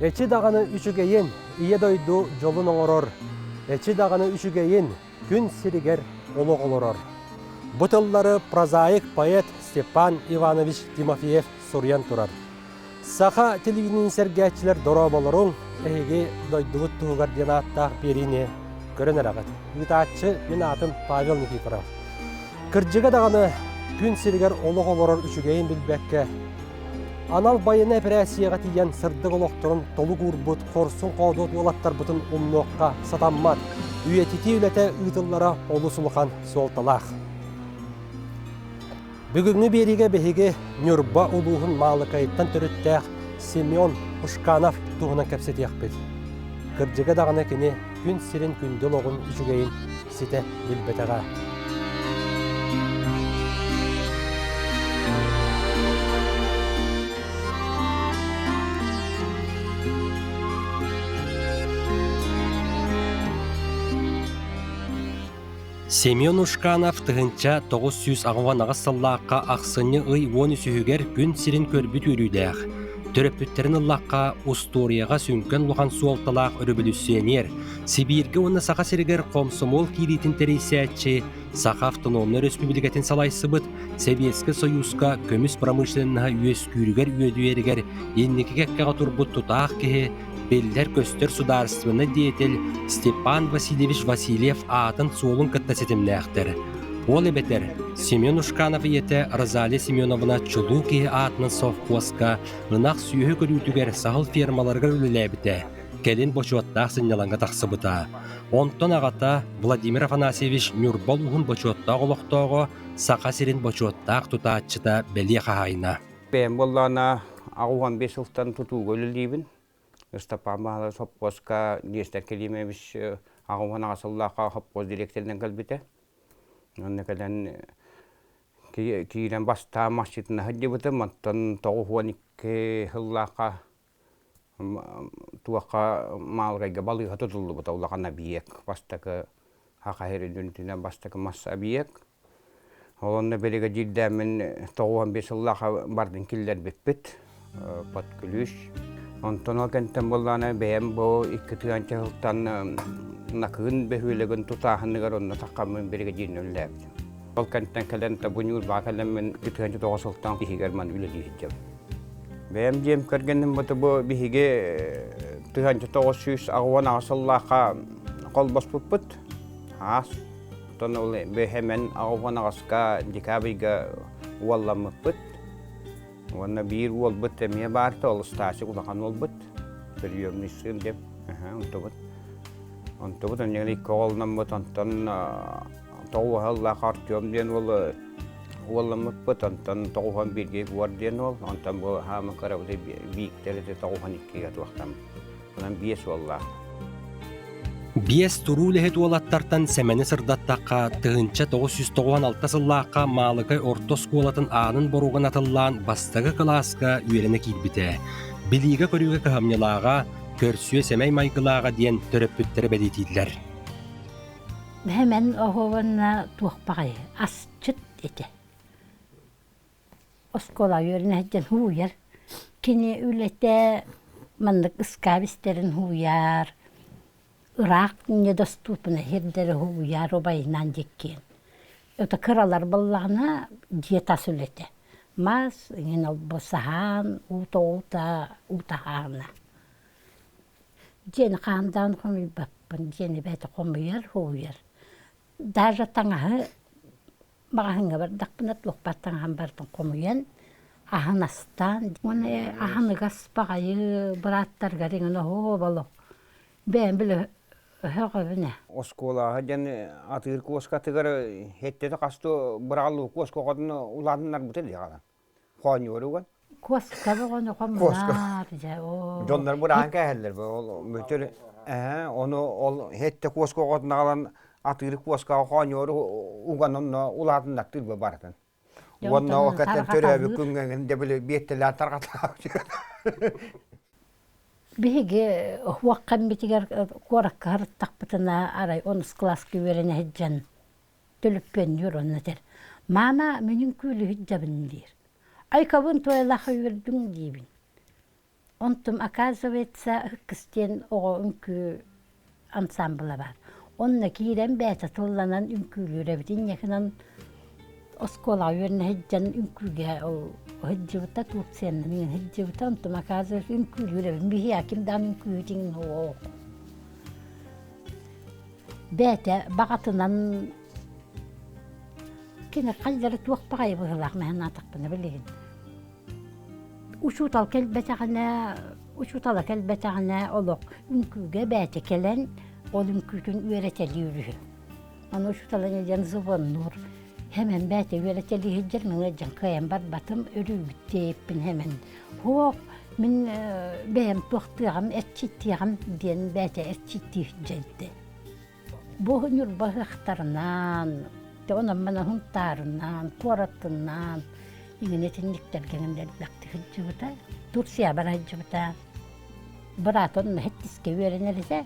Эчи даҕаны үчүгэйин, Ийэ дойду дьолун оҥорор, эчи даҕаны үчүгэйин, күн сиригэр олох олорор. Бу тыллары прозаик поэт Степан Иванович Тимофеев суруйан турар. Саха телевидениетин сэргээччилэр дорооболоруҥ, эһиги дойдубут туһугар диэн ааттаах биэриини көрөн эрэҕит. Ыытааччы мин аатым Павел Никифоров. Кырдьыга даҕаны күн сиригэр олох олорор үчүгэйин билбэккэ, анал байыаннай эпэрээссийэҕэ тиийэн сырдык олохторун толук уурбут хорсун-хоодуот уолаттарбытын умнуохха сатаммат. Үйэтитии үлэтэ ыытыллара олус улахан суолталаах. Бүгүҥҥү биэриигэ биһиги Ньурба улууһун Маалыкайыттан төрүттээх Семен Ушканов туһунан кэпсэтиэхпит. Кырдьыга даҕаны кини күн сирин күндү олоҕун үчүгэйин ситэ билбэтэҕэ. Семен Ушканов 1998 сыллаахха ахсынньы ый уон үсүһүгэр күн сирин көрбүт үөрүүлээх, төрөппүттэрин ыллахха устуоруйаҕа сүҥкэн улахан суолталаах өрөбөлүүссүйэниэр, Сибииргэ уонна Саха сиригэр хомсомуол киириитин тэрийсээччи, Саха автономнай өрөспүүбүлүкэтин салайсыбыт, Сэбиэскэй Сойууска көмүс промышленноһа үөскүүрүгэр үөдүйэригэр инники кэккэҕэ турбут тутаах киһи, биллэр-көстөр судаарыстыбаннай деятель Степан Васильевич Васильев аатын-суолун кытта ситимнээхтэр. Ол эбэтэр, Семен Ушканов ийэтэ Розалия Семеновна чулуу киһи аатынан совхозка ынах сүөһү көрүүтүгэр саһыл фермаларыгар үлэлээбитэ, кэлин бочуоттаах сынньалаҥҥа тахсыбыта. Онтон аҕата Владимир Афанасьевич Ньурба улууһун бочуоттаах олохтооҕо, Саха сирин бочуоттаах тутааччыта бэлиэ хаһаайына. Бэйэм буоллаҕына 85 сылтан тутууга үлэлиибин. Ыстапаан Баһылай сопхуоска Нестер Климович 88 сыллаахха сопхуос дириэктэринэн кэлбитэ. Онно кэлэн киирэн бастаан массыытына сылдьыбытым, оттон 92 сыллаахха туохха Маалыкайга балыыһа тутуллубута улахан объект бастакы Саха сирин үрдүнэн бастакы мас объект. Ол онно биригэдьиирдээммин 95 сыллаахха бардын киллэрбиппит под ключ. Онтон ол кэнниттэн буоллаҕына бэйэм бу икки тыһыынча сылтан Накыын бөһүөлэгин тутааһыныгар онно таххаммын биригэдьииринэн үлэлээбитим. Ол кэнниттэн кэлэн бу Ньурбаҕа кэлэммин 2009 сылтан иһигэр маны үлэлии сылдьабын. Бэйэм дьиэм кэргэним бу биһиги 1998 сыллаахха холбоспуппут. Аас Оттон ол бэһэмэн аҕыс аҕаска декабрьга уолламмыппыт. Уонна биир уолбут эмиэ баарта, ол Стасик улахан уолбут. Приемный сын деп. Онтубут. Онтубут онньон икки оҕолономмут, онтон тоҕуһаллаах Артем диэн уол уолламмыппыт, онтон тоҕуһан бииргэ Егор диэн уол, онтон бу хааман кырабыты Бииктэр ити тоҕуһан иккигэ туохтаммыт. Онон биэс уоллаах. Биэс туруу үлэһит уолаттартан Сэмэни сырдаттахха, 1996 сыллаахха Маалыкай орто оскуолатын аанын боруогун атыллаан бастакы кылааска үөрэнэ киирбитэ. Билиигэ-көрүүгэ кыһамньылааҕа, көрсүө сэмэй майгылааҕа диэн төрөппүттэрэ бэлиэтииллэр. Мэн оһуобанна туох баҕайы асчыт этэ. Оскуола үөрэнэ сылдьан һууйар. Кини үлэтэ маннык ыскаап истэрин һууйар, ыраах недоступно сирдэри һууйар убайынаан дьиккиэн. Это кыралар буоллаҕына дьиэ тас үлэтэ. Мас, иҥин олбу саһаан, уута уута уута хаана. Дьиэни хаандаан хомуйбаппын, дьиэни бэйэтэ хомуйар, һууйар. Даже таҥаһы Маҕаһыыҥҥа бардахпына туохпар таҥаһым барытын хомуйан, аһын астаан уонна аһыныгас баҕайы бырааттаргар иҥэн оһуоба олох бэйэм били өһөҕөбүн ээ. Оскуолаҕа диэн атыыр куоскатыгар хэттэтэ хастыы быраҕыллыбыт куоска оҕотун улаатыннарбыта дии хаалан. Хоонньуоруган. Куоска бөҕөнү хомунаар дьэ оо. Дьоннор быраан кээһэллэр ол мөтөр ээ ону ол хэттэ куоска оҕотун аҕалан атыыры куоскаҕа хоонньуору уган онно улаатыннартыыр барытын. Уонна ол кэттэн төрөөбүт күҥҥэ дэ били биэттэлээн тарҕатаабыт. Биһиги уоххаммитигэр куоракка сырыттахпытына арай онус кылааска үөрэнэ сылдьан төлөппүөннүүр уонна этэр «Мама, мин үҥкүүлүһүт дьабын» диир. «Айкабын туойалаах үөрдүҥ» диибин. Онтум, оказывается, Ыккыс диэн оҕо үҥкүү ансаамбыла баар. Онно киирэн бэйэтэ тылланан үҥкүүлүүр эбит. Инньэ гынан оскуолаҕа үөрэнэ сылдьан үҥкүүгэ ол сылдьыбыта, Турциянан иҥэн сылдьыбыта. Онтум, оказывается, үҥкүүлүүр эбит. Биһиэхэ ким даҕаны үҥкүүһүт иҥин суох. Бэйэтэ баҕатынан кини хайдары туох баҕайы быһыылаах мэһэн аатахпына билигин. Учуутал кэлбэтэҕинэ, учуутала кэлбэтэҕинэ олох үҥкүүгэ бэйэтэ кэлэн ол үҥкүүтүн үөрэтэлиир үһү. Аны учуутала диэн звоннуур. Хэмэн бэйэтэ үөрэтэлии сылдьар, мин ыалдьан кыайан барбатым, өрүүбүт диэбиппин хэмэн суох, мин бэйэм туохтуоҕым, эрчиттиэҕим диэн бэйэтэ эрчиттии сылдьар Бу Ньурба ыһыахтарынан, онон-манан Һунтаарынан, куоратынан иҥин итинниктэргэ элбэхтик сылдьыбыта. Турция бара сылдьыбыта. Быраата онно сэттискэ үөрэнэр этэ.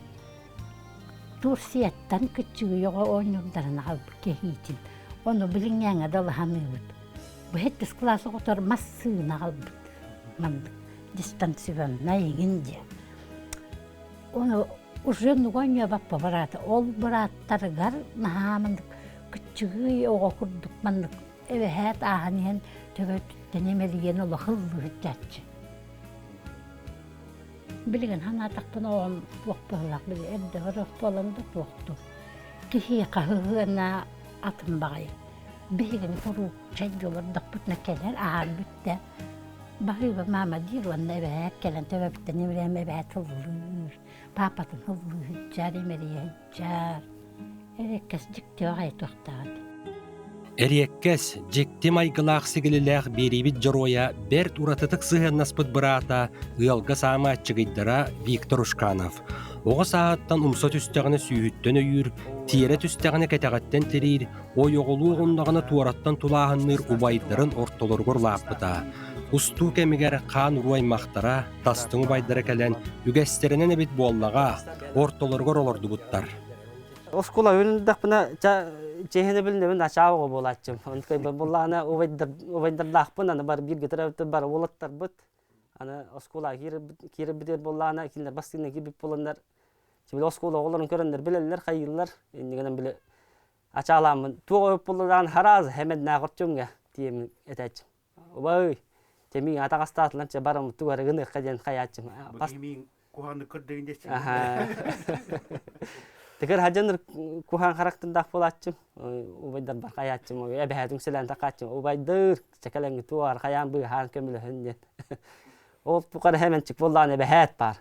Турцияттан кыччыгый оҕо оонньуурдарын аҕалбыт кэһиитин. Ону билиҥҥээҥҥэ дылы саныыбыт. Бу сэттис кылаас оҕотор массыына аҕалбыт. Маннык дистанционнай иҥин диэн. Ону уже нугонньуобаппа быраата. Ол бырааттарыгар наһаа маннык кыччыгый оҕо курдук маннык эбэһээт ааһан иһэн төбөтүттэн имэрийэн олох ыллыырчааччы. Билигин санаатахпына оҕом туох быһыылаах били эрдэ барыах буолан да туохтуу. Киһиэхэ ыһыана атын баҕайы. Биһигини куруук чэйдии олордохпутуна кэлэр аһаан бүттэ. Баһыыба маама диир уонна эбээт кэлэн төбөбүттэн имирэм эбээт ыллыыр, паапатын ыллыы сылдьар, имэрийэ сылдьар. Эриэккэс дьикти баҕайы туохтаах этэ. Эриэккэс, дьикти майгылаах-сигилилээх биэриибит дьоруойа бэрт уратытык сыһыаннаспыт быраата, ыалга саамай аччыгыйдара Виктор Ушканов. Оҕо сааһыттан умса түстэҕинэ сүүһүттэн өйүүр, тиэрэ түстэҕинэ кэтэҕиттэн тириир, ойоҕолуу оҕуннаҕына туораттан тулааһынныыр убайдарын ортолоругар улааппыта. Устуу кэмигэр хаан уруу аймахтара, тастыҥ убайдара кэлэн, үгэстэринэн эбит буоллаҕа, ортолоругар олордубуттар. Оскуола үүнүлдэхпинэ чиэһинэ билинэбин ачаа оҕо буолааччым. Онтукай буллаҕына убайдардаахпын, аны бар бииргэ төрөөбүттэр бар уолаттарбыт. Аны оскуола киирэрбитигэр буоллаҕына кинилэр бастыҥна киирбит буоланнар били оскуола оҕолорун көрөннөр билэллэр, хайыыллар. Иннигинэн били ачаалааммын туох ойуп булладаан хараас хэмэннээх ортюмҥа тиэмин этээччим. Убай, тэмиин атаҕастаатылар чэ барам тугары гыныахха диэн хайааччым. Куһааннык көрдөгүн десин. Текер хаджаныр куһаан характырдаах буолааччым. Убайдар бар хайааччым, эбэһээтин сэлээн такааччым. Убайдыр, чекелеңи туар хайаан быыһаан көмөлөһөн диэн. Ол тухары хэмэнчик буоллаан эбэһээт бар.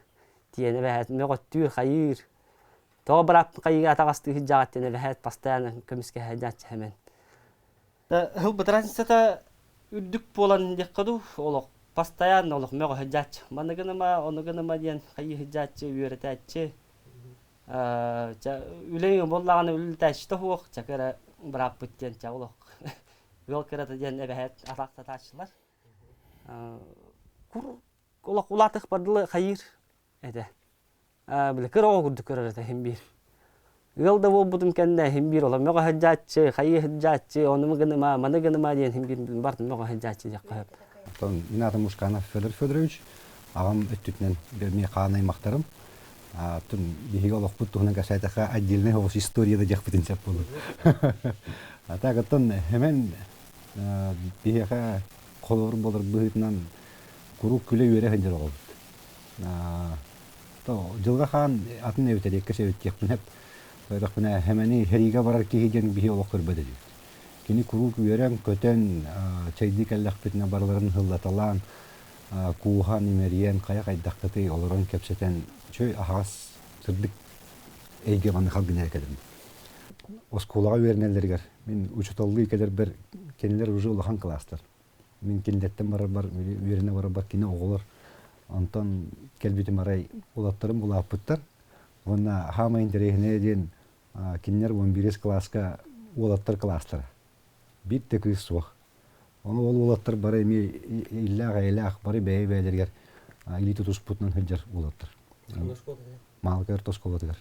Тиэн эбэһээт мөҕөттүүр, хайыыр. Тоҕо быраап хайыыга атаҕастыы сылдьаҕыт диэн эбэһээт постоянно көмүскэһэ дьааччы хэмэн. Ылбыт разницата үрдүк буолан диэххэ дуу, олох постоянно олох мөҕө сылдьааччы. Маны гыныма, ону гыныма диэн хайыы сылдьааччы, үөрэтээччи. Үлэҥ буоллаҕына үлэлэтээччи да суох, чэ кыра бырааппыт диэн чэ олох ыал кырата диэн эбэһээт атаахтатааччылар. Кур олох улаатыахпар дылы хайыыр этэ. Били кыра оҕо курдук көрөр этэ иһин биир. Ыал да буолбутум кэннэ иһин биир олох мөҕө сылдьааччы, хайыы сылдьааччы, ону гыныма, маны гыныма диэн иһин биир барытын мөҕө сылдьааччы диэххэ сөп. Оттон мин аатым Мушканов Федор Федорович, аҕам өттүтүнэн эмиэ хаан аймахтарым. Оттон биһиги олохпут туһунан кэпсээтэххэ отдельный оҕус история да диэхпитин сөп буолуо. А так оттон хэмэн биһиэхэ холобур буолар быһыытынан куруук күлэ-үөрэ сылдьар оҕобут. Дьылҕа хаан атын эбит эриэккэс эбит диэхпин сөп. Көрдөхпүнэ, Хэмэни сэриигэ барар киһи диэн биһи олох көрбөт этибит. Кини куруук үөрэн-көтөн, чэйдии кэллэхпитинэ барыларын һыллаталаан, кууһан, имэрийэн, хайа хайдаххытый олорон кэпсэтэн, үчүгэй аһаҕас, сырдык эйгэ манна халгын эрэ кэлэрим. Оскуолаҕа үөрэнэллэригэр мин учууталлыы кэлэрбэр кинилэр уже улахан кылаастар. Мин кинилэртэн барарбар, үөрэнэ барарбар кини оҕолор онтон кэлбитим арай уолаттарым улааппыттар. Уонна хаамай интэриэһинэйэ диэн кинилэр 11 кылааска уолаттар кылаастара. Биир да кыыс суох. Ону ол уолаттар бары эмиэ иллээх-эйэлээх, бары бэйэ-бэйэлэригэр илии тутуспутунан сылдьар уолаттар. Маалыкай орто оскуолатыгар.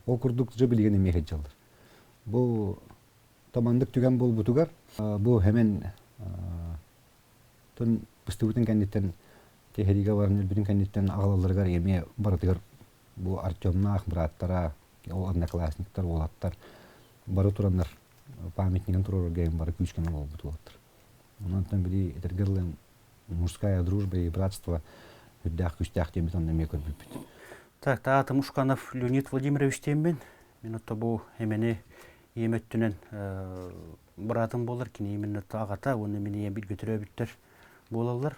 Ол курдук дьэ билигин эмиэ сылдьаллар. Бу Таманнык түгэн буолбутугар бу хэмэн тон быстыбытын кэнниттэн Ити сэриигэ баран өлбүтүн кэнниттэн аҕалалларыгар эмиэ барытыгар бу Артемнаах бырааттара, ол одноклассниктар, уолаттар бары тураннар памятнигын туруорарга эҥин бары күүскэ буолбут уолаттар. Онон били этэргэ дылы мужская дружба и братство үрдээх күүстээх диэммит онно эмиэ көрбүппүт. Так, таатым Ушканов Леонид Владимирович диэммин. Мин отто бу эмени ийэм өттүнэн быраатым буолар, кини именно аҕата уонна мин ийэм бииргэ төрөөбүттэр буолаллар.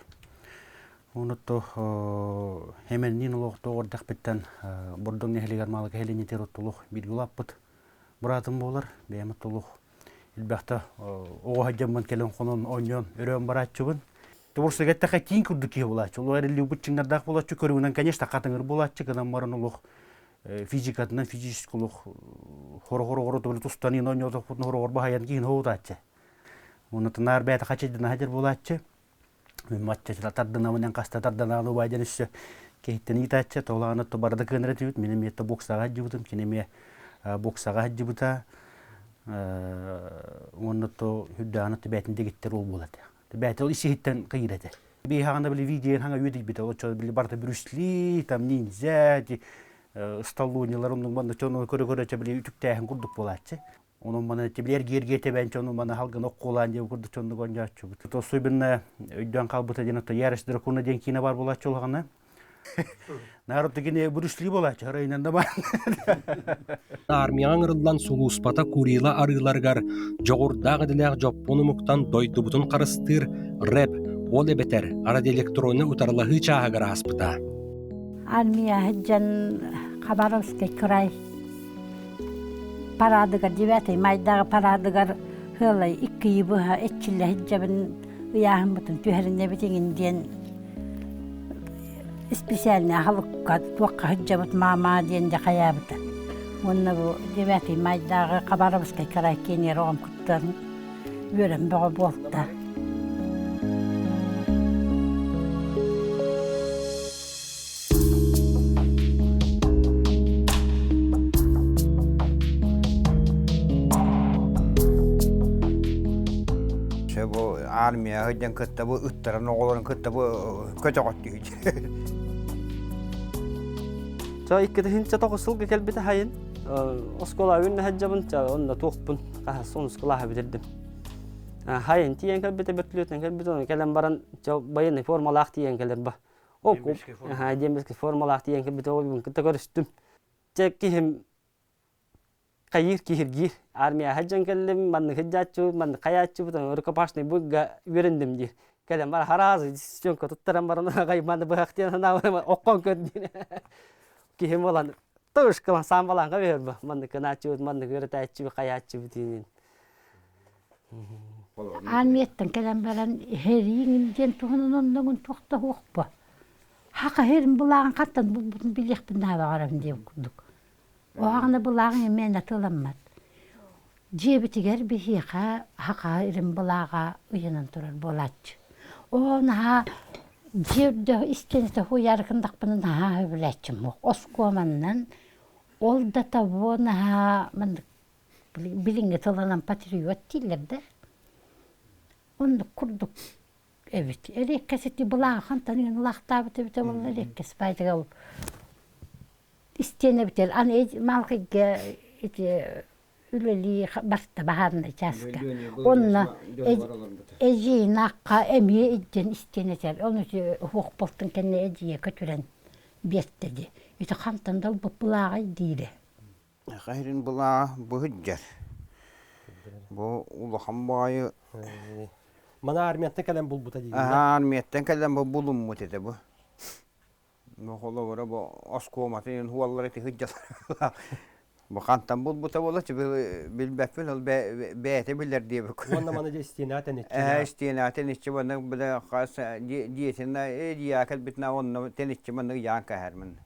Онотто эмэнниин олохтоох эрдэхпиттэн Бордоҥ нэһилиэгэр Маалыкай нэһилиэнньэтигэр оттолуох бииргэ улааппыт быраатым буолар. Бэйэм оттолуох элбэхтэ оҕо сылдьаммын кэлэн хонон оонньоон өрөөн барааччыбын. Творчествога эттэххэ тииҥ курдук киһи буолааччы. Олох эриллибит чыҥнардаах буолааччы, көрүҥүнэн, конечно, хатыҥыр буолааччы, гынан баран олох физикатынан физически олох хоро-хоро хоро тустан иин оонньоотохпутун хороҕор баһайан киһин хоутааччы. Уонна тынаар бэйэтэ хачайдана хадьар буолааччы. Мин матча тардынабын хаста тарданaan убайдан өссө киһиттэн ыытааччы толаана то барда кыанара түбүт мин эмиэ то боксаҕа сылдьыбытым кини эмиэ боксаҕа сылдьыбыта уонна то үрдэҕинэ то бээтин дэгиттэр ол буолар этэ бээтэ ол ис-иһиттэн кыйыр этэ биһаҕана били видео хаҥа үөдүйбүтэ оччо били барыта Брюс Ли там ниндзя Сталлоне оннук манна чону көрө-көрө били үтүктээһин курдук буолааччы. Онон маны тибили эргиэргэ тэбэн чону маны халгын оккулаан диэн курдук чоннук оонньооччубут. То особенно өйдөөн хаалбыта диэн ото Ярость дракона диэн киинэ бар буолааччы улаҕана. Народ кини Брюс Ли буолааччы, харайынан да бар. Армияҕа ыҥырыллан сулууспата Курила арыыларыгар дьоҕурдаах идэлээх дьоппуон омуктан дойдубутун харыстыыр РЭП, ол эбэтэр радиоэлектроннай утарылаһыы чааһыгар ааспыта. Армия сылдьан Хабаровскай край парадыгар девятый майдааҕы парадыгар ыалай икки быһа иччиллэ сылдьабын ыйааһыммытын түһэринэбит иҥин диэн специальный аһылыкка туохха сылдьабыт маама диэн дьэ хайаабыта уонна бу девятый майдааҕы Хабаровскай край киэнигэр оҕом кыттан үөрэн бөҕө буолта. Бу армия сылдьан кытта бу ыттаран оҕолорун кытта бу көтөҕөттүү. Ча иккитинчэ тоҕус сылга кэлбитэ хайын. Оскуола үүннэ сылдьабын, онно туохпун хаһыс онус кылааһы бүтэрдим. Хайын тиийэн кэлбитэ бөртүлүөтүнэн кэлбитэ, оны кэлэн баран военный формалаах тиийэн кэлэр ба. Ол дембельский формалаах тиийэн кэлбитэ ол кытта көрүстүм. Чэ киһим хайыыр киһиргиир армия сылдьан кэллим маннык сылдьааччыбыт маннык хайааччыбыт рукопашный быгга үөрэнним диир кэлэн бар хараазы съемка туттаран баран маны быһах диэн санаабын оккон көр диэн киһим буолан тышкылан саамбалаанга бэһэр маннык кынааччыбыт маннык үөрэтээччибит хайааччыбыт диин Армияттан кэлэн баран иһэрииҥ диэн туһунан оннугун туох да суохпа. Хака иһэрин былааҕын хантан булбутун билиэхпин наһаа баҕарабын диэн курдук. Оһоҕуна былааҕын эмиэ атыыламмат. Дьиэбитигэр биһиэхэ хака ирин былааҕа ыйанан турар буолааччы. Оо наһаа дьиэ үрдэ истиэнэтэ хуйаары гыннахпына наһаа сөбүлээччим суох. Оскуоманнан ол да того наһаа маннык билиҥҥи тылынан патриот дииллэр да оннук курдук эбит эриэккэс ити былааҕы хантан иҥэн ылаахтаабыт эбитэ буолла эриэккэс баайдыга ол истиэнэ эбитэр аны маалкайга ити үлэлии барта баһаарынай чааска онно эдьиийин аахха эмиэ илдьэн истиэнэ этэр ону ити уһуох буолтун кэннэ эдьиийэ көтүрэн биэртэ дии ити хантан да ылбыт былааҕай диирэ Хаһырын былааҕа быһыддьар. Бу улахан баайы Мана армияттан кэлэн булбута диигин Аһаа, армияттан кэлэн бу булуммут этэ бу. Бу холобура бу оскуоматын уоллара ити сылдьаллар. Бу хантан булбута буола билбэппин ол бэйэтэ билэр диэбик. Уонна маны дьэ истиэнэҕэ тэниччи. Ээ истиэнэҕэ тэниччи маннык бile хас дьиэтин дьиэ кэлбитинэ онно тэниччи маннык ыйаан кэһэрмин.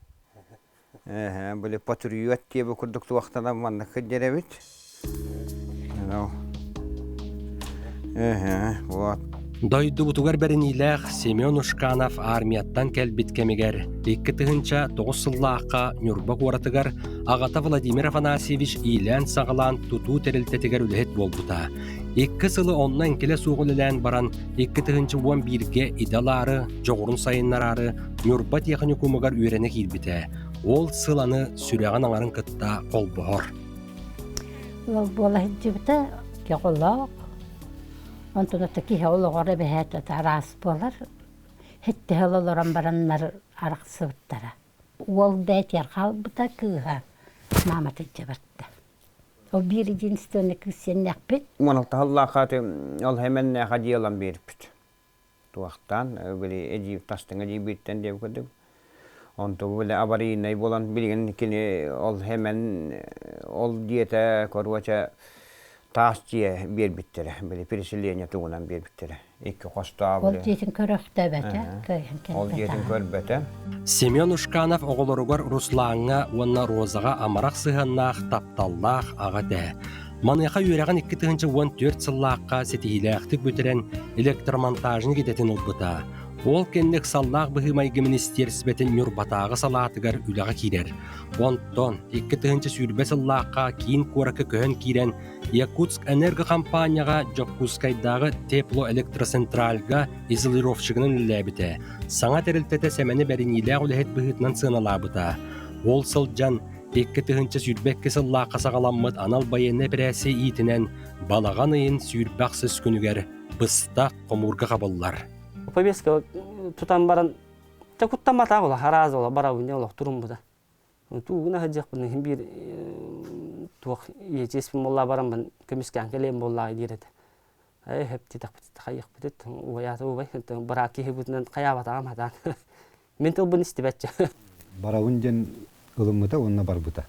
Ээ, били патриот диэби курдук туохтанан маннык сылдьар эбит. Ээ, вот. Дойдубутугар бэриниилээх Семен Ушканов армияттан кэлбит кэмигэр 2009 сыллаахха Ньурба куоратыгар аҕата Владимир Афанасьевич иилээн-саҕалаан тутуу тэрилтэтигэр үлэһит буолбута. Икки сылы онно эҥкилэ суох үлэлээн баран, 2011-гэ идэ ылаары, дьоҕурун сайыннараары Ньурба тиэхиньикумугар үөрэнэ киирбитэ. Ол сыл аны сүрэҕин аҥарын кытта холбоһор. Ыал буола сылдьыбыта, оҕолоох. Онтон ото киһи олоҕор эбэһээт араас буолар. Һэттэһэл олорон бараннар арахсыбыттара. Уол бээтиэр хаалбыта, кыыһа маамата илдьэ барда. Ол биир единственный кыыс сиэннэхпит. Уоналтаһаллаахха ол хэмэннээхэ дьиэлан биэрбит. Туохтаан били эдьиий тастыҥа дьиибиттэн диэбит курдук. Онту били аварийнай буолан билигин кини ол хэмэн ол дьиэтэ короче таас дьиэ биэрбиттэрэ. Били переселение тугунан биэрбиттэрэ. Икки хостоох Ол дьиэтин көрөхтөөбөтө, кыайан Ол дьиэтин кэлбэтэ. көрбөтө. Семен Ушканов оҕолоругар Руслаҥҥа уонна Розаҕа амарах сыһыаннаах, тапталлаах аҕа этэ. Маныаха үөрэҕин 2014 сыллаахха ситиһиилээхтик бүтэрэн электромонтажник идэтин ылбыта. Ол кэннэ ыксаллаах быһыы-майгы министиэристибэтин Ньурбатааҕы салаатыгар үлэҕэ киирэр. Онтон 2020 сыллаахха киин куоракка көһөн киирэн Якутск Энерго хампаанньаҕа Дьокуускайдааҕы теплоэлектроцентральга изолировщигынан үлэлээбитэ. Саҥа тэрилтэтэ Сэмэни бэриниилээх үлэһит быһыытынан сыаналаабыта. Ол сылдьан 2022 сыллаахха саҕаламмыт анал байыаннай эпэрээссийэ иитинэн балаҕан ыйын 28 күнүгэр быстах хомуурга хабыллар. Повестка тутан баран, те куттамматах ола, хараас ола, барабын олох туруммута. Туугуна сылдьыахпын иһин биир туох иэчиэспин буоллаа бараммын көмүскээн кэлиэм буоллаа диир этэ. Ээ хөп диэтэхпит хайыахпытыт убайаата убай быраат киһи быһыытынан хайаабатаҕым хатаан. Мин тылбын истибэтчэ. Барабын диэн ылыммыта уонна барбыта.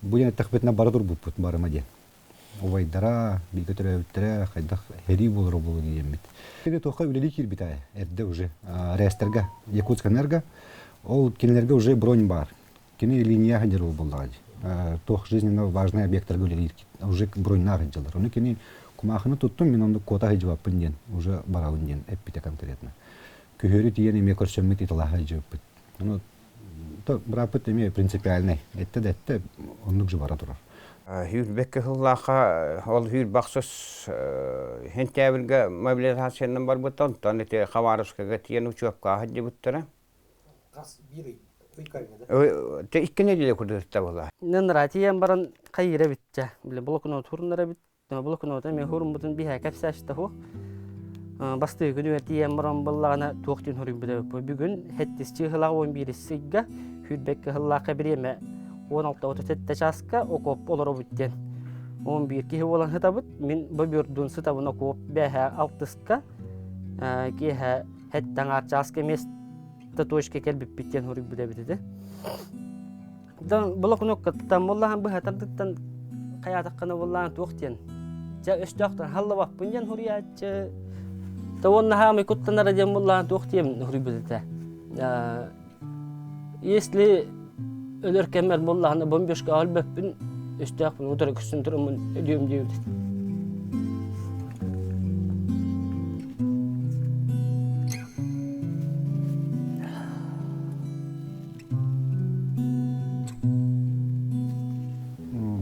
Бу диэн эттэхпитинэ бара турбуппут барыма диэн. Убайдара, бииргэ төрөөбүттэрэ хайдах сэрии буолара буолуо диэммит. Кини туохха үлэлии киирбитэ эрдэ уже РЭСтэргэ, Якутскэнерго. Ол кинилэргэ уже бронь баар. Кини линия сылдьар буоллаҕа дии. Туох жизненно важный объектарга үлэлиир уже броньнаах сылдьаллар. Ону кини кумаахыны туттум, мин оннук куота сылдьыбаппын диэн, уже барабын диэн эппитэ конкретно. Күһүөрү тиийэн эмиэ көрсөммүт италаһа сылдьыбыппыт. Ону бырааппыт эмиэ принципиальный. Эттэ да эттэ, оннук же бара турар. Сүүрбэккэ сыллаахха ол сүүрбэхсис сентябрьга мобилизациянан барбыта, онтон ити Хабаровскайга тиийэн учебкаҕа сылдьыбыттара. Хас биир ый, ый кэриҥэ да? Те икки нэдиэлэ курдук буолла. Нынра тиийэн баран хайыыра эбитчэ. Били блокнот хуруннар эбит. Блокнота эмиэ хуруммутун биһэ кэпсээччитэ суох. Бастыы күнүгэр тиийэн баран буоллаҕына туох диэн хоруйбута эбиппит. Бүгүн сэттис чыыһылаах уон биирис ыйга сүүрбэккэ сыллаахха бириэмэ 16.37 чааска окоп олоробут диэн. 11 киһи буолан сытабыт. Мин бобүөрдуун сытабын окоп бээһэ алтыска киэһэ сэттэ аҥаар чааска место точка кэлбиппит диэн хоруйбут эбит этэ. Блокноккаттан буоллахан быһатардыттан хайаатаххына буоллаан туох диэн дьэ өстөөхтөн халлабаппын диэн хуруйааччы то уонна хаамай куттанара диэн буоллаан туох диэн хуруйбут этэ если өлөр кэммэр буоллаҕына бомбежка өлбөппүн өстөөхпүн утары көрсөн тураммын өлүөм диэбит.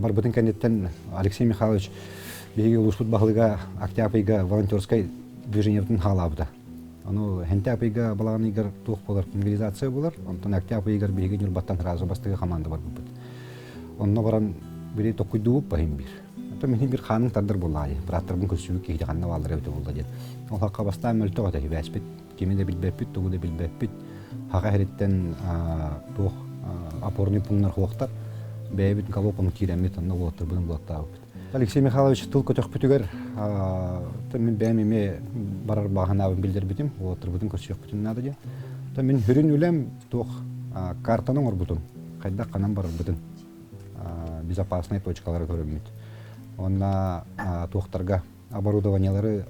Барбытын кэнниттэн Алексей Михайлович биһиги улууспут баһылыга Октябрьга волонтерскай движениебытын хаалаабыта. Ону Хэнтээп ыйга балаҕан ыйыгар туох буолар мобилизация буолар. Онтон Октябрь ыйыгар биһиги Ньурбаттан сразу бастакы команда барбыппыт. Онно баран били токкуйдуубут баһын биир. Оттон мин биир хааным тардар буоллаҕа бырааттарбын көрсүбүт киһи ханна бааллар эбитэ буолла диэн. Ол хакка бастаан мөлтөх этэ сибээспит. Кими да билбэппит, тугу да билбэппит. Хаха иһириттэн туох опорный пунктар хуохтар. Бэйэбит галопом киирэммит онно уолаттарбытын булаттаабыппыт. Алексей Михайлович тыл көтөхпүтүгэр мин бэйэм эмиэ барар баҕанаабын билдэрбитим, уолаттарбытын көрсүөхпүтүн наада диэн. Мин сүрүн үлэм туох картаны оҥорбутум, хайдах ханан барарбытын безопасный точкалары көрөммүт. Уонна туохтарга оборудованиелары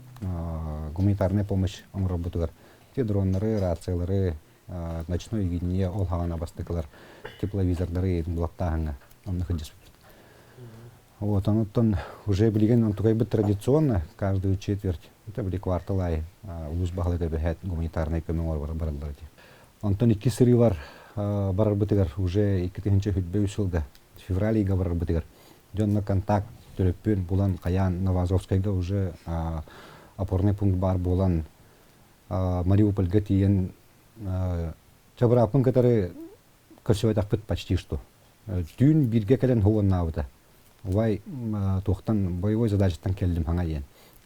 гуманитарная помощь оҥорорбутугар те дроннары, рациялары, ночной видение ол хаҕана бастакылар тепловизордары булаттааһыҥҥа онно сылдьыспыппыт. Вот, онуттан уже билигин онтукайбыт традиционно каждую четверть, это били квартал аайы улуус баһылыга бэһээт гуманитарнай көмө оҥорор бараллар дии. Онтон икки сырыылар барарбытыгар уже 2023 сылга февраль ыйга барарбытыгар дьонно контакт. Төлөппүөн булан хайаан Новоазовскайга уже опорный пункт баар буолан Мариупольга тиийэн чабырааппын кытары көрсүбэтэхпит почти что. Түүн бииргэ кэлэн уоннаабыта. Убай туохтан боевой задачаттан кэллим хаҥа диэн.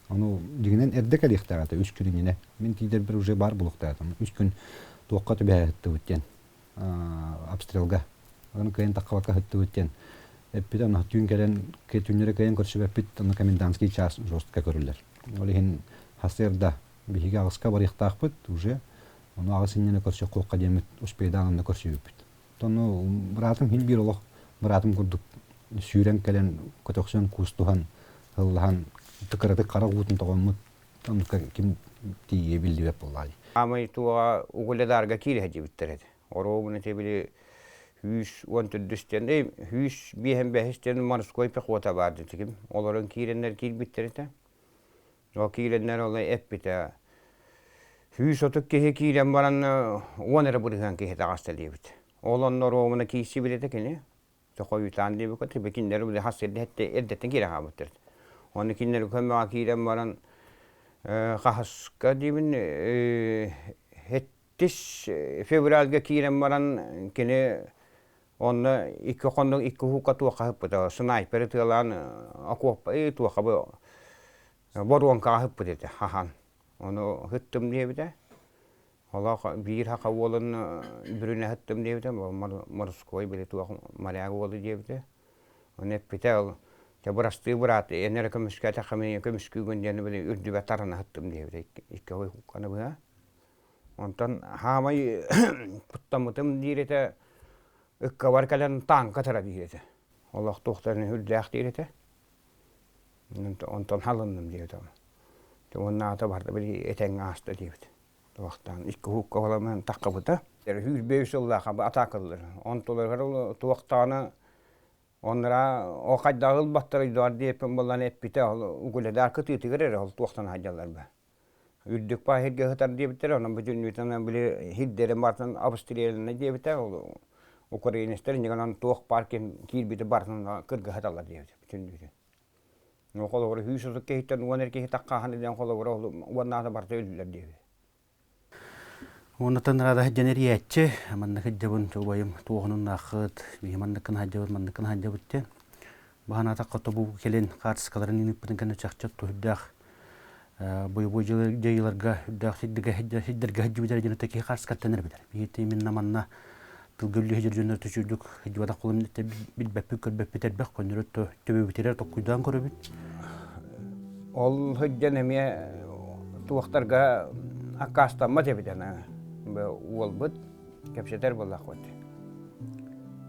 Ону дьиҥинэн эрдэ кэлиэхтээх этэ үс күн иннинэ. Мин тиийдэрбэр уже баар буолуохтаах Үс күн туохха түбэһэ сыттыбыт диэн обстрелга. Ону кыайан таххабакка сыттыбыт диэн эппитэ. Онно түүн кэлэн түүннэри кыайан көрсүбэппит. Онно комендантский час жестко көрүллэр. Ол иһин сарсыарда биһиги аҕыска барыахтаахпыт уже. Ону аҕыс иннинэ көрсүөххэ диэммит успейдаан онно көрсүбүппүт. Ону быраатым иһин биир олох быраатым курдук сүүрэн кэлэн көтөхсөн куустуһан ыллаһан кыратык харах уутун тоҕоммут оннукка ким тиийиэ биллибэт буоллаҕа дии. Аамай туоҕа угледарга киирэ сылдьыбыттар этэ. Оруобуна ити били 114 диэн, 155 диэн морской пехота баар дэтигим. Олорон киирэннэр киирбиттэр этэ. Ол киирэннэр ол эппитэ 130 киһи киирэн баран 10 эрэ киһи таҕыста диэбит. Ол онно оруобуна киирсибит этэ кини. Хойутаан диэбиккэ тибэ кинилэри били хас эрдэттэн киирэн хаалбыттар. Оны кинилэри көмөҕө киирэн баран хаһыска диибин 7 февральга киирэн баран кини онно икки хоннук икки уһукка туохха ыппыта снайпер ытыалаан окуоппа туохха бу боруоҥкаҕа ыппыт этэ хаһан ону ыттым диэбитэ олох биир хаха уолун бүрүнэ ыттым диэбитэ морской били туох моряк уолу диэбитэ ону эппитэ ол дьэ бырастыы быраат эн эрэ көмүскээтэххэ мин көмүскүүгүн диэн били үрдүбэр тарана ыттым диэбитэ икки аны быһа онтон хаамай куттаммытым диир этэ ыккабар кэлэн тааҥка тара диир этэ. Олох туохтарын үрдээх диир этэ. Онтон халынным диэбит. Уонна аата барда били этэҥҥэ ааста диэбит. Туохтаан икки уһукка оламан таххабыта. Сүүрбэ үс сыллаах атаакаллар. Онтуларыгар туохтаана оннара о хайдах ылбаттар өйдөөр диэппин булан эппитэ ол угуледар кытыытыгар эрэ ол туохтан сылдьаллар ба. Үрдүк пааһиргэ сытар диэбиттэрэ, онон бүтүннүүтүн били хирдэрин барытын обстрелянно диэбитэ, ол украинецтэр иннигэр туох баар ким киирбити барытын кыргыһаталлар диэбитэ бүтүннүүтүн. Ну холобура 130 киһиттэн 10 эр киһи таххааһын диэн холобура уоннаата барыта өллүлэр диэбит. Уоннатан рада сылдьан эрийээччи, манна сылдьабын, убайым туоһунуннааххыт, биһи манныккын сылдьабыт, манныккын сылдьабыт диэн. Баһанаатахха тобу кэлин хаартыскаларын ыыппытын кэннэ чахчы туһүрдээх бойобуой дьайыыларга үрдээх сирдэргэ сылдьыбыт дьоно киһи хаарскаттан эрбитэр. Биһи именно манна тылга үллүһэ дьоннор түчүрдүк сылдьыбатах кулун билбэппит көрбөппүт эрбэх көннөрү төбөбүтүгэр токкуйдаан көрөбүт. Ол сылдьан эмиэ туохтарга аккаастаммат эбит ана уолбут кэпсэтэр буоллахпыт.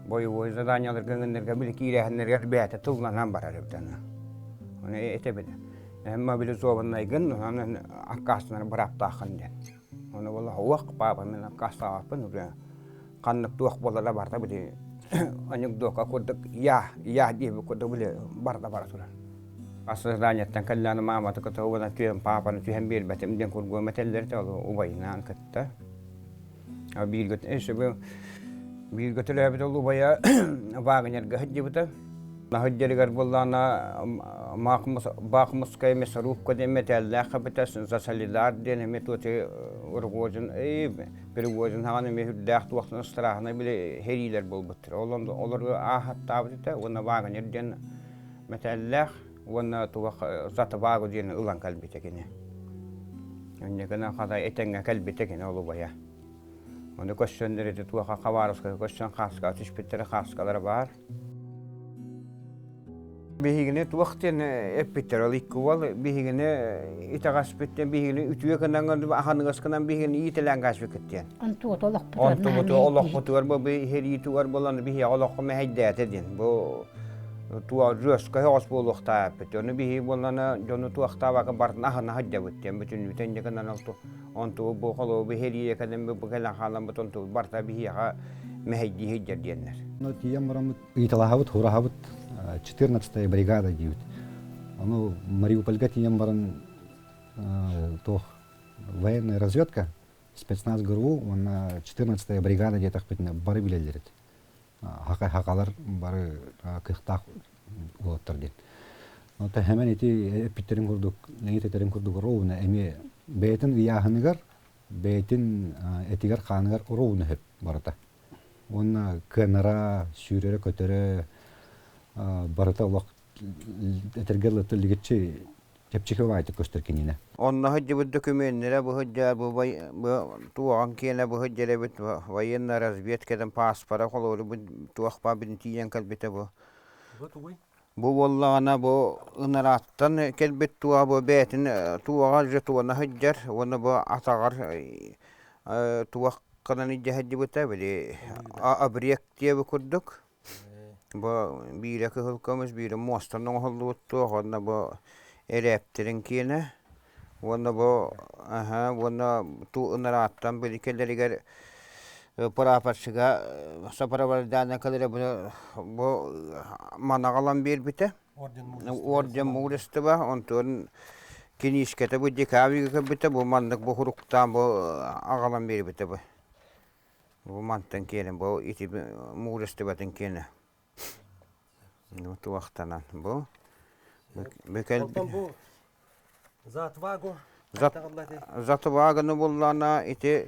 Бойобуой заданияларга гыннарга били киирээһиннэргэр бэйэтэ тылланан барар эбит ана. Оны этэбин. Эн мобилизованнайгын, онон аккаастанар бырааптааххын диэн. Ону буолла уох паапа мин аккаастаабаппын уже ханнык туох буолла барда били анекдока курдук я я диэбит курдук били барда бара турар. Заданиеттан кэллээн мааматы кытта уонна түһэн паапаны түһэн биэрбэтим диэн кургуом этэллэр ол убайынаан кытта. Бииргэ бииргэ төрөөбүт ол убайа Вагнерга сылдьыбыта. Сылдьарыгар буоллаҕына Бахмутская мясорубка диэн мэтээллээх эбитэ за Солидар диэн эмиэ туоти Рогожин Пригожин хаҕан эмиэ үрдээх туохтан страхнай били сэриилэр буолбуттар. Ол олору ааһаттаабыт этэ уонна Вагнер диэн мэтээллээх уонна туох Затвагу диэн ылан кэлбитэ кини. Инньэ гынан хата этэҥҥэ кэлбитэ кини ол убайа. Ону көрсөннөр ити туоха Хабаровскайга көрсөн хааскаҕа түспүттэрэ хааскалара баар. Биһигини туох диэн эппиттэр ол икки уол биһигини итэҕэспиттэн биһигини үтүө гынан аханыгас гынан биһигини иитэлээн кааспыккыт диэн. Онтугут олохпутугар Онтубуту олохпутугар бу иһэриитигэр буолан биһиэхэ олоххо мэһэйдээтэ диэн. Бу туа жестко оҕос буолуохтаахпыт. Ону биһиги буоллана дьону туохтаабакка бартын аһына сылдьабыт диэн бүтүннүүтэ инньэ гынан онту бу холобу биһириэ кэлэн бу кэлэн хаалламмыт онту барта биһиэхэ мэһэйдии сылдьар диэннэр. Ну тиийэн бараммыт ыйыталаһабыт, хураһабыт 14-я бригада диибит. Ону Мариупольга тиийэн баран туох военная разведка, спецназ ГРУ уонна 14-я бригада диэтэхпитинэ бары билэллэр этэ. Хахалар бары кыахтаах уолаттар диэн. Оттон хэмэн ити эппиттерин курдук, Леонид этэрин курдук ровно эмиэ бэйэтин ыйааһыныгар, бэйэтин этигэр-хааныгар ровно сөп барыта. Уонна кыанара, сүүрэрэ-көтөрө барыта олох этэргэ дылы лигиччи чэпчэки баайтык көстөр киниэнэ. Онно сылдьыбыт докумүөннэрэ бу сылдьар бу туоҕан киэнэ бу сылдьар эбит военная разведкадан пааспара холуору бу туох баар бүтүн тиийэн кэлбитэ бу. Бу тугуй? Бу буоллаҕына бу ынарааттан кэлбит туоҕа бу бэйэтин туоҕа жетона сылдьар уонна бу атаҕар туох гынан илдьэ сылдьыбыта били обрек диэби курдук. Бу биирэ кыһыл көмүс, биирэ муостан оҥоһуллубут туох уонна бу эрээптэрин киэнэ уонна бу аһа уонна туу ынарааттан били кэлэригэр прапорщига сопровождание кэлэрэ бу бу манаҕалан биэрбитэ. Орден мужества онтон киниискэтэ бу декабрьга кэлбитэ бу маннык бу хуруктаан бу аҕалан биэрбитэ бу. Бу мантан киэнэ бу ити мужествотын киэнэ. Туохтанан бу Онтон бу За отвагу За отваганы буллаана ити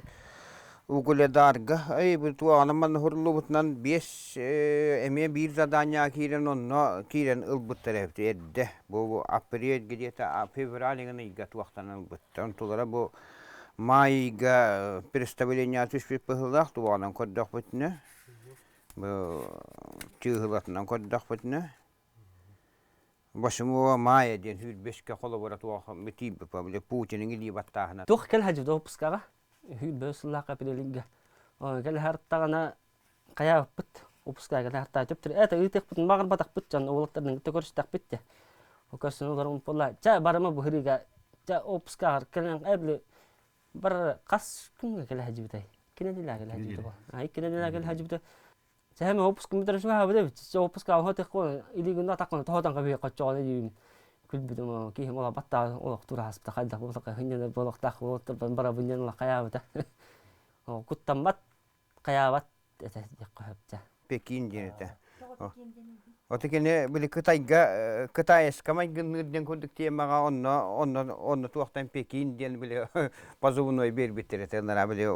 Угледарга ай бу туоҕана манна хуруллубутунан биэс эмиэ биир заданиеҕа киирэн онно киирэн ылбыттар эбит эрдэ бу апрель где-то февраль ыйга туохтан ылбыттар онтулара бу маайга представление түспүт быһыылаах туоҕанан көрдөхпүтүнэ бу чыыһылатынан көрдөхпүтүнэ Восьмого мая диэн сүүрбэскэ холобура туох тиийбит Путиныҥ илии баттааһына. Туох кэл хадьыт опускаҕа сүүрбэ сыллаах апрелигэ кэл хартаҕына хайаабыппыт опускаҕа кэл хартаа төптөр это ыытыахпытын баҕарбатахпыт дьон уолаттарын кытта көрүстэхпит те көрсөн олорон буолла ча барыма быһырыыга ча опускаҕар кэлэн эбли бар хас күҥҥэ кэлэ сылдьыбытай кинилээ кэлэ сылдьыбыта ай кинилээ кэлэ сылдьыбыта Сэһэн опуск бүтэр үчүгэй эбит. Опуска оһо текко илигин атаккын тоһотон кабы коччоҕону диибин. Күлбүтүм киһим ола баттаа олох тураспыта хайдах буолака хынньанар буолуохтаах буолуохтар барабынньан ола хайаабыта. Куттаммат хайаабат этэ диэххэ сөптө. Пекин диэн этэ. Ото кини били Кытайга Кытайска майгынныыр диэн курдук темаҕа онно онно онно туохтан Пекин диэн били позывной биэрбиттэр этэ ынара били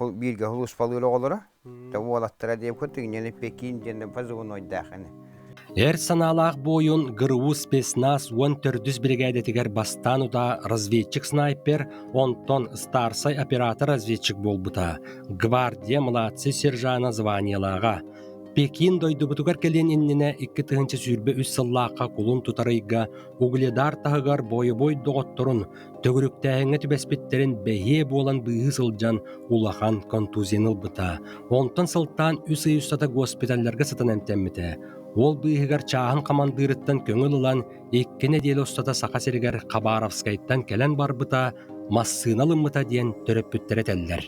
бииргэ сулууспалыыр оҕолоро уолаттара диэн курдук инньэни Пекин диэн позывнойдаах ини. Эр санаалаах буойун ГРУ спецназ 14 биригээдэтигэр бастаан утаа разведчик-снайпер, онтон старшай оператор-разведчик буолбута, гвардия младший сержана званиелааҕа. Пекин дойдубутугар кэлиэн иннинэ 2023 сыллаахха кулун тутар ыйга Угледар таһыгар бойобуой доҕотторун төгүрүктээһиҥҥэ түбэспиттэрин бэһиэ буолан быыһыы сылдьан улахан контузияны ылбыта. Онтон сылтаан үс ый устата госпиталларга сытан эмтэммитэ. Ол быыһыгар чааһын хамандыырыттан көҥүл ылан 2 нэдиэлэ устата Саха сиригэр Хабаровскайтан кэлэн барбыта, массыына ылыммыта диэн төрөппүттэрэ этэллэр.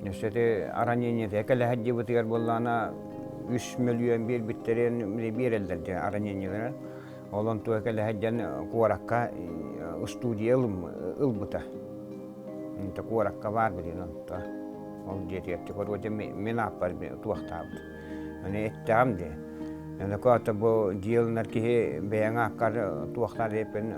Өссө ити ранениетэ кэлэһэр дьыбытыгар буоллаҕына 3 мөлүйүөн биэрбиттэрин биэрэллэр дьэ ранениелара. Ол онтуга кэлэһэр дьэн куоракка студия ылбыта. Инте куоракка баар билин онто. Ол дьиэтигэр короче мин ааппар туохтаабыт. Аны эттэҕим дии. Аны бу дьиэ ылынар киһи бэйэҥ ааккар туохтаар диэппин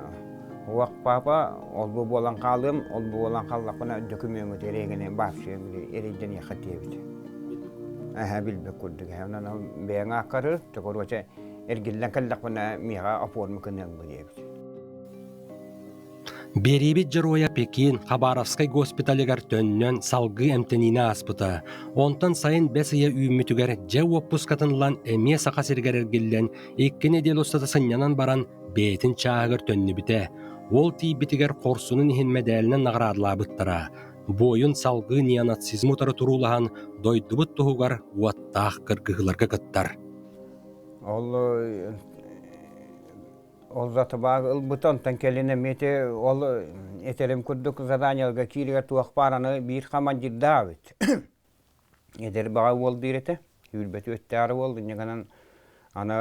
Уох папа, ол-бу буолан хаалыам, ол-бу буолан хааллахпына дөкүмүөҥҥүт эрэйгини вообще эрэйдэниэххэ диэбит. Эһэ билбэт курдук. Онон ол бэйэҥ ааккары, короче, эргиллэн кэллэхпинэ миэхэ оформа гыныаҥ бу диэбит. Биэриибит дьоруойа Пекин Хабаровскай госпиталыгар төннөн салгыы эмтэниини ааспыта. Онтон сайын бэс ыйа үүммүтүгэр дьэ уоппускатын ылан эмиэ Саха сиригэр эргиллэн 2 нэдиэлэ устата сынньанан баран бэйэтин чааһыгар төннүбүтэ. Уол тиийбитигэр хорсунун иһин мэдээлинэн наҕараадалаабыттара. Буойун салгыы неонацизмы утары туруулаһан дойдубут туһугар уоттаах кыргыһыыларга кыттар. Ол ол затыбааг ылбыта, онтон кэлин эмиэ ол этэрим курдук заданиеларга кииригэр туох баар аны биир командирдаах эбит. Эдэр баҕа уол диир этэ, үүрбэти өттөөр уол, инньэ гынан аны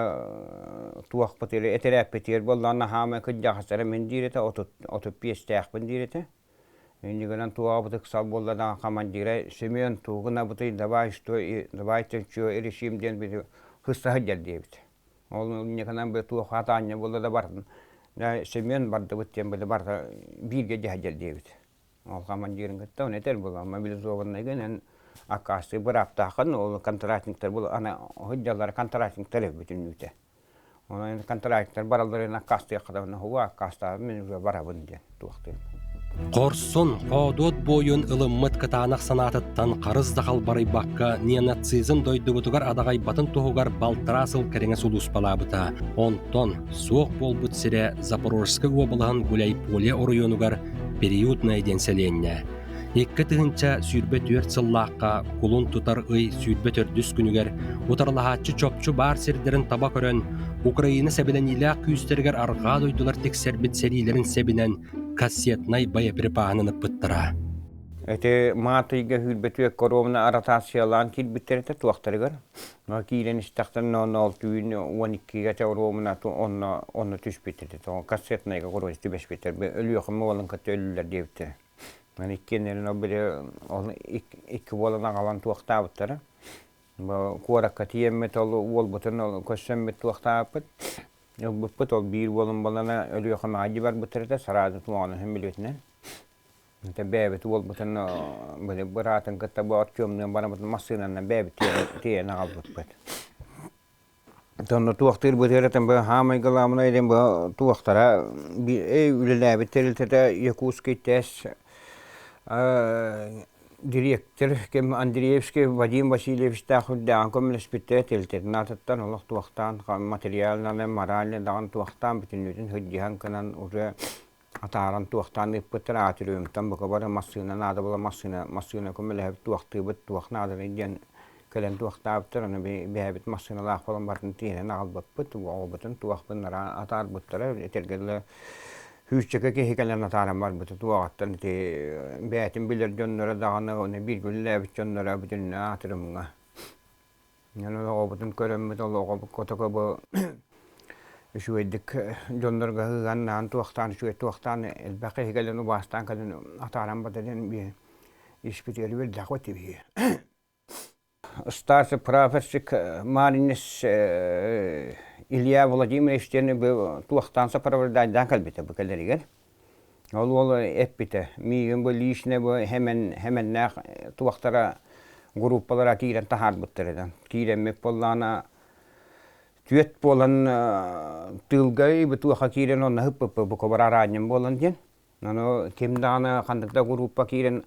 туохпут или этэрээппитигэр буоллаҕына хаамай кырдьаҕастара мин диир этэ, 35-тээхпин диир этэ. Инньэ гынан туоҕабыт ыксал буолла даҕаны командира Семен тугу гынабытый, давай что, давайте что решим диэн били хысса сылдьар диэбит. Ол инньэ бу туох аанньа буолла да бардын. Семен бардыбыт диэн били барыта бииргэ дьэһдьэр диэбит. Ол командирын кытта оны этэр буолла мобилизованныйгын эн аккаастыы бырааптааххын ол контрактниктар бул ана сылдьаллар контрактниктар бүтүннүүтэ. Онон контрактниктар баралларын аккаастыахха да хуа аккаастаабын мин уже барабын диэн туохтуйм. Хорсун, хоодуот буойун ылыммыт кытаанах санаатыттан харыс да халбарыйбакка неонацизм дойдубутугар адаҕайбатын туһугар балтараа сыл кэриҥэ сулууспалаабыта. Онтон суох буолбут сирэ Запорожскай уобалаһын Гуляйполе оройуонугар Периодное диэн сэлиэнньэ. 2024 сыллаахха кулун тутар ый 24 күнүгэр утарылаһааччы чопчу баар сирдэрин таба көрөн, Украина сэбилэниилээх күүстэригэр арҕаа дойдулар тиксэрбит сэриилэрин сэбинэн кассетнай боеприпаһын ыппыттара. Ити маат ыйга сүүрбэтүөк коровна аратациялаан киирбиттэр этэ туохтарыгар. Но киирэн истэхтэринэ онно ол түүн 12-гэ этэ оруобуна онно онно түспүт этэ. Кассетнайга короче түбэспиттэр. Өлүөхүмэ уолун кытта өллүлэр диэбиттэрэ. Маны иккиэннэрин ол били ол икки буолан аҕалан туохтаабыттара. Бу куоракка тиийэммит ол уолбутун ол көрсөммүт туохтаабыппыт. Ылбыппыт ол биир уолум буолана Өлүөхүмэҕэ дьи барбыттар этэ сараадын туоҕун иһин билбитинэн. Ити бэйэбит уолбутун били быраатын кытта бу Артемныын бараммытын массыынанан бэйэбит тиэйэн аҕалбыппыт. Онно туохтуур бытыаратын бу хаамай главное диэн бу туохтара үлэлээбит тэрилтэтэ Якутский ТЭС дириэктэр ким Андреевский Вадим Васильевичтаах үрдээҕин көмөлөспүттэрэ тэрилтэтин аатыттан олох туохтаан материалынан морально даҕаны туохтаан бүтүннүүтүн сылдьыһан гынан уже атааран туохтаан ыыппыттар аатырыымтан бука бары массыына наада буола массыына массыына көмөлөһөбүт туохтуубут туох нааданый диэн кэлэн туохтаабыттар ону бэйэбит массыыналаах буолан барытын тиэнэн аҕалбыппыт оҕобутун туохпун атаарбыттара этэргэ дылы сүүсчэкэ киһи кэлэн атааран барбыта туоҕаттан ити бэйэтин билэр дьонноро даҕаны ону бииргэ үлэлээбит дьонноро бүтүннүү аатырымҥа Онон оҕобутун көрөммүт ол оҕобут котоко бу үчүгэйдик дьоннорго ыганнаан туохтаан үчүгэй туохтаан элбэх киһи кэлэн убаастаан кэлэн атааран барда диэн испитигэр үөрдээх этибит. Старший прапорщик Маринец Илья Владимирович диэн бу туохтаан сопровождайдаан кэлбитэ бу кэлэригэр. Ол уол эппитэ, миигин бу лично бу хэмэн хэмэннээх туохтара группалара киирэн таһаарбыттар этэ. Киирэммит буоллаҕына түөрт буолан тыылга бытуоха киирэн онно ыппыппыт бука араанньым буолан диэн. Ону ким даҕаны ханнык да группа киирэн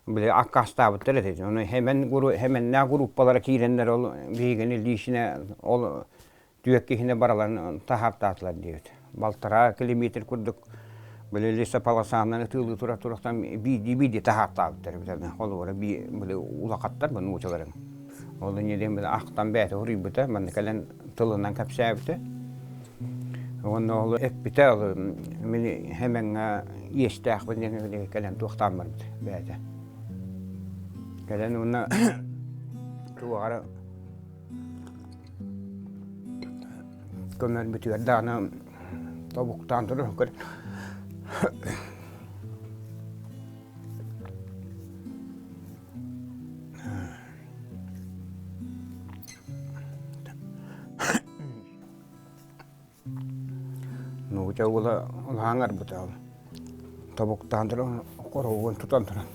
били аккаастаабыттар этэ. Ону хэмэн хэмэннээх группалара киирэннэр ол биһигини лично ол түөрт киһини бараларын таһаартаатылар диэбит. Балтараа километр курдук били лесополосанан ытыылыы тура турахтан биирдии-биирдии таһаартаабыттар эбит. Холобура били улахаттар бу нуучаларын. Ол инньэ диэн били ахтан бэйэтэ суруйбута, манна кэлэн тылынан кэпсээбитэ. Уонна ол эппитэ ол мин хэмэҥҥэ иэстээхпин диэн кэлэн туохтаан барбыт бэйэтэ. Кэлэн уонна туоҕара Көмөрбүтүгэр даҕаны тобуктаан туран көр Нууча уола улахан арбыта тобуктаан туран хоругун тутан туран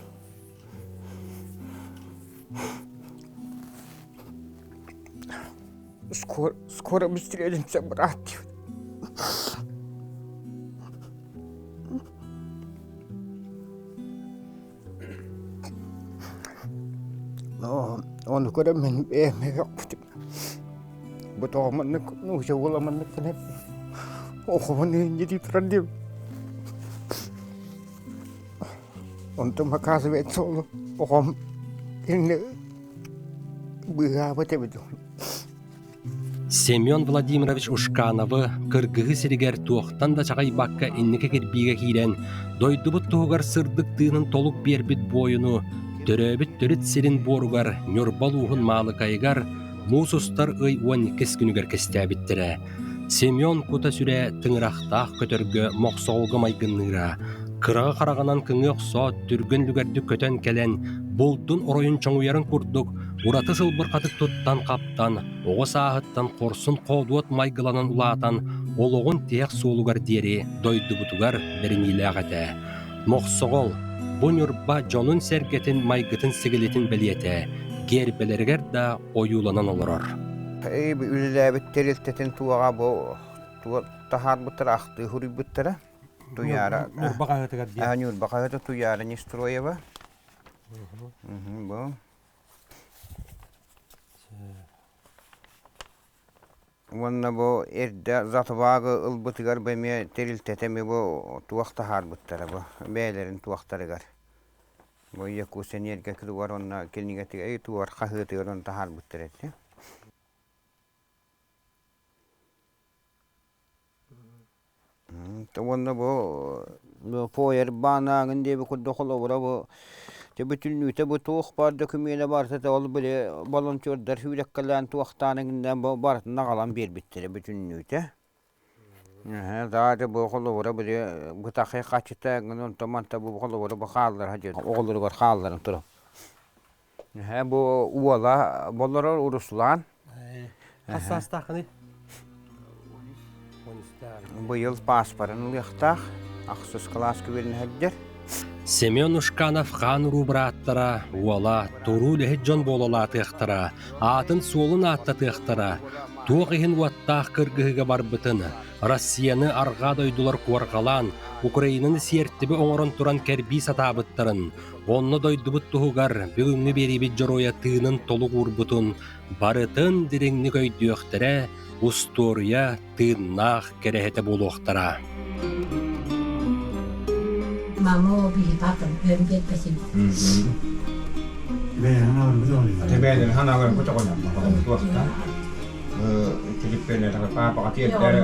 Скоро, скоро мы встретимся, брат. Ону көрөн мин бэйэм Бу тоҕо маннык нууча уола маннык гына оҕобун инньэ дии турар диэбит. Онтум оказывается ол оҕом иннэ быыһаабыт эбит. Семен Владимирович Ушкановы кыргыһыы сиригэр туохтан да чаҕыйбакка инники кирбиигэ киирэн, дойдубут туһугар сырдык тыынын толук биэрбит буойуну төрөөбүт төрүт сирин буоругар Ньурба улууһун Маалыкайыгар муус устар ый 12 күнүгэр кистээбиттэрэ. Семен кута-сүрэ тыҥырахтаах көтөргө мохсоҕолго майгынныыра. Кыраҕы хараҕынан кыҥыы охсоот, түргэн үлүгэрдик көтөн кэлэн, булдун оройун чоҥуйарын курдук, ураты сылбырҕатык туттан-хаптан, оҕо сааһыттан хорсун-хоодуот майгыланан улаатан, олоҕун тиһэх суолугар диэри дойдубутугар бэриниилээх этэ. Мохсоҕол, бу Ньурба дьонун-сэргэтин майгытын-сигилитин бэлиэтэ, гиэрбэлэригэр да ойууланан олорор. Үлэлээбит тэрилтэтин туоҕа бу таһаарбыттара, ахтыы суруйбуттара. Туйаара. Ньурба хаһыатыгар диэн. Ньурба хаһыата Туйаара Нестроева. Бу. Уонна бу эрдэ Затвагы ылбытыгар бу эмиэ тэрилтэтэ эмиэ бу туох таһаарбыттара бу бэйэлэрин туохтарыгар. Бу Якутэнерго кылыгар уонна кинигэтигэр тугар хаһыатыгар онно таһаарбыттар этэ. Уонна бу фойербаанааҥын диэби курдук холобура бу бүтүннүүтэ бу туох баар дөкүмүөнэ барыта ол били волонтердар сүүрэккэлээн туохтаан иҥиннээн бу барытын аҕалан биэрбиттэрэ бүтүннүүтэ. Даада бу холобура били бытахай хачыта эҥин онтон манта бу холобура бу хааллара диэн оҕолоругар хаалларан турар. Бу уола болорор Руслан. Хас саастааххыный? Быйыл пааспарын ылыахтаах, ахсыс кылааска үөрэнэ сылдьар. Семен Ушканов хаан уруу бырааттара, уола, туруу үлэһит дьон буолалаатыахтара, аатын-суолун ааттатыахтара, туох иһин уоттаах кыргыһыыга барбытын, Россияны арҕаа дойдулар куорҕалаан, Украинаны сиэртибэ оҥорон туран кэрбии сатаабыттарын, Онно дойдубут туһугар бүгүҥҥү биэриибит дьоруойа тыынын толук уурбутун барытын дириҥник өйдүөхтэрэ, устуоруйа тыыннаах кэрэһитэ буолуохтара. Мама биһи папам өн биэрбэтин. Тэбээлэр ханааларын көтөҕөнөн туохтан Филиппеннэр паапаҕа тиэрдэр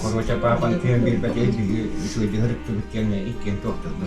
короче паапан тиэн биэрбэтэ биһи үчүгэйдик ырыттыбыт диэн иккиэн туохтарда